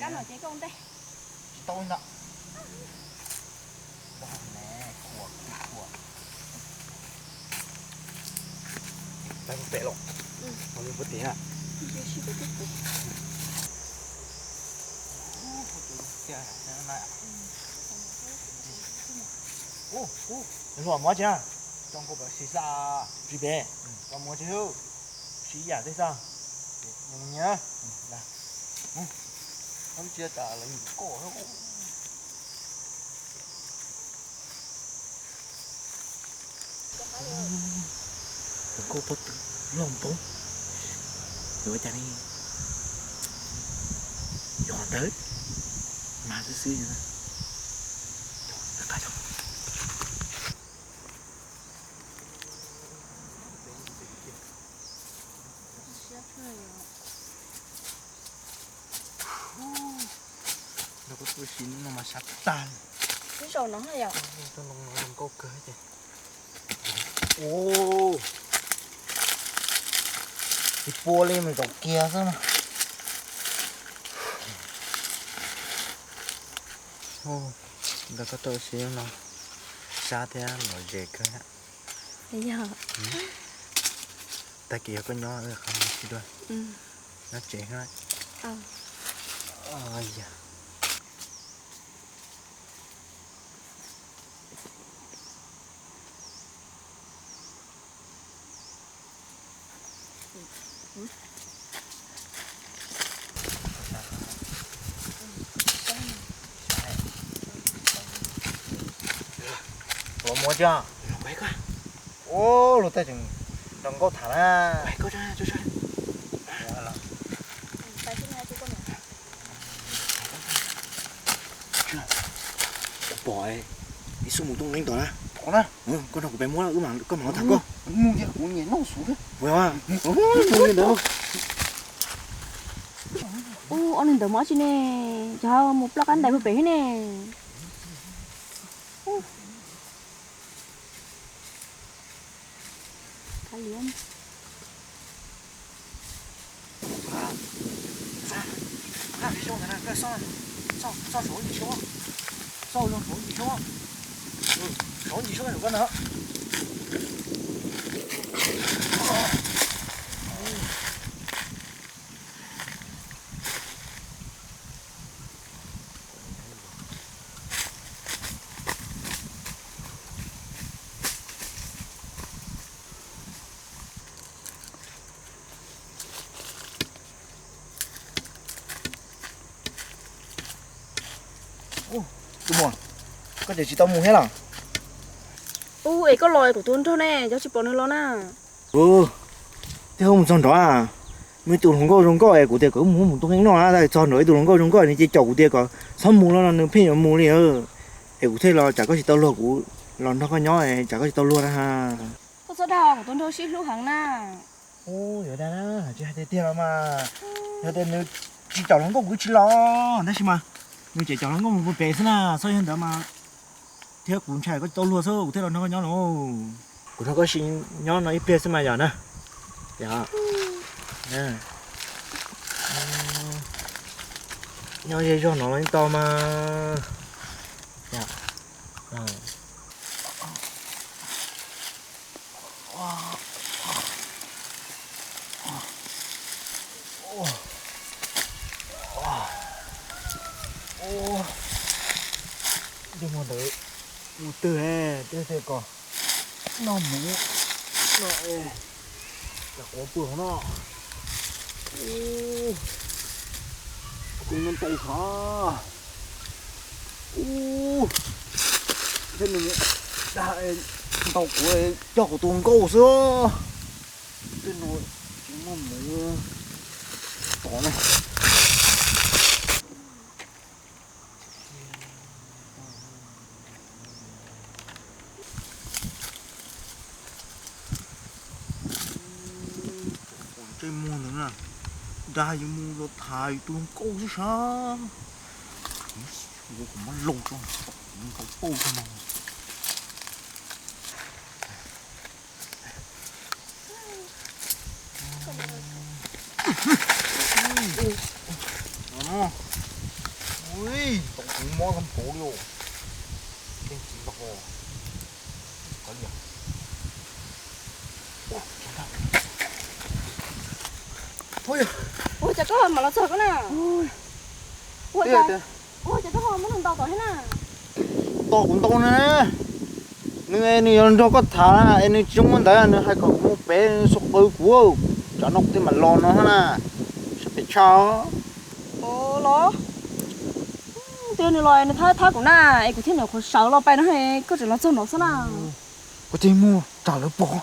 Kab no ces koj ntej. Tsis tau ntag. Tau ne, khuam, khuam. Peb pem los. Ua li puag tim na. Ub, ub, hluas mov tsis na. Tsis pem, tsis pem. Hluas mov tsis hwb. Siv yam tej xwb. Nyias, nyias. Ub, tsis tas lawv nyuam koj. Tus nkauj pob tw loj npaum, yuav ua cas ne? Yog ntawd, mas xwb xwb. Nrog koj tuaj si no mas sab tag li. Ub, zoo nkauj kawg ces. Ub, tsis pua li, mus zaum kiag xwb na. Nrog koj tuaj si no sab thiab lom zem kawg. Yog. Tag kis yog koj nyob qhov no tsis dua. Nyob tsev xwb. Yog. Hluas mov tsis? Ub, luag tej tseem nrog nkauj tham na. Pom ib xub mus tuaj nqeeb tod na. Koj nrog kuv pem muab, wb mam, koj mam los tham koj. Mus tiag, kuv nyiam noj xwb. Ua, ob niag ntawd mus dab tsi ne? Cov mus ploj qab ntais puag pem thiab ne. Tus muam, koj tseem tsis tau mus thiab los? Ub, es koj los es kuv tus nraug ne, yog tsis pom nws los na. Tej zaum mus txog nrad, muaj ib tug hluas nkauj zoo nkauj es kuv tias kom wb mus, mus tua nqeeb noj na, txog nrad ib tug hluas nkauj zoo nkauj nws ces caum kuv tias kom txhob mus los no nws pheej yuav mus li. Es kuv thiaj los, tsam koj tsis tau luag kuv los nrog koj nyob, tsam koj tsis tau luag na ha. Koj txhob dag, kuv tus nraug sib hlub heev na. Ub, yuav dag na, tsis hais tiag tiag los mas. Yog tias nws tsis caum hluas nkauj kuv tsis los, tab sis mas nws tseem caum hluas nkauj mus puag pem xwb na, txhob yog ntawd mas. Thiab kuv ntshai koj tsis tau luag xwb kuv thiaj los nrog koj nyob no. Kuv nrog koj sim nyob no ib pliag xwb mas yom na. Yom. Nyob zej zog no los yeej tau mas. Tus muam ntawd mus twg ne, twb tias kom noj hmoov no, cas quav pw hauv no. Kuv noj ntau khav. Ub, thiab nws dag ntau kuv coj kuv tus nkauj xwb. Tej no tsis muaj hmoov tom na. Ntsej muag ntawd na, dag yus mus los tham yus tus nkauj xwb sas. Kuv muab laus tso, kuv nkaus pauj tso no. Ui, tau kuv mob kab npauv li os. Keej txiv nrog. Ua cas koj mam los txog koj na? Ua cas, ua cas koj ho muab nws ntaus tom thiab na? Ntaus kuv ntau na. Nws es nws yuav nrog koj tham na es nws tsis zoo muab ntawd, nws hais kom kuv mus pem, nws xuas qw kuv. Tsam no kuv thiaj mam los no na. Sab pem tshaj. Los, twb yog nws los nws thab thab kuv na, es kuv thiaj nyuam qhuav sawv los pais no, koj tseem los txog no xwb na. Kuv tig mus tsam lawv pom.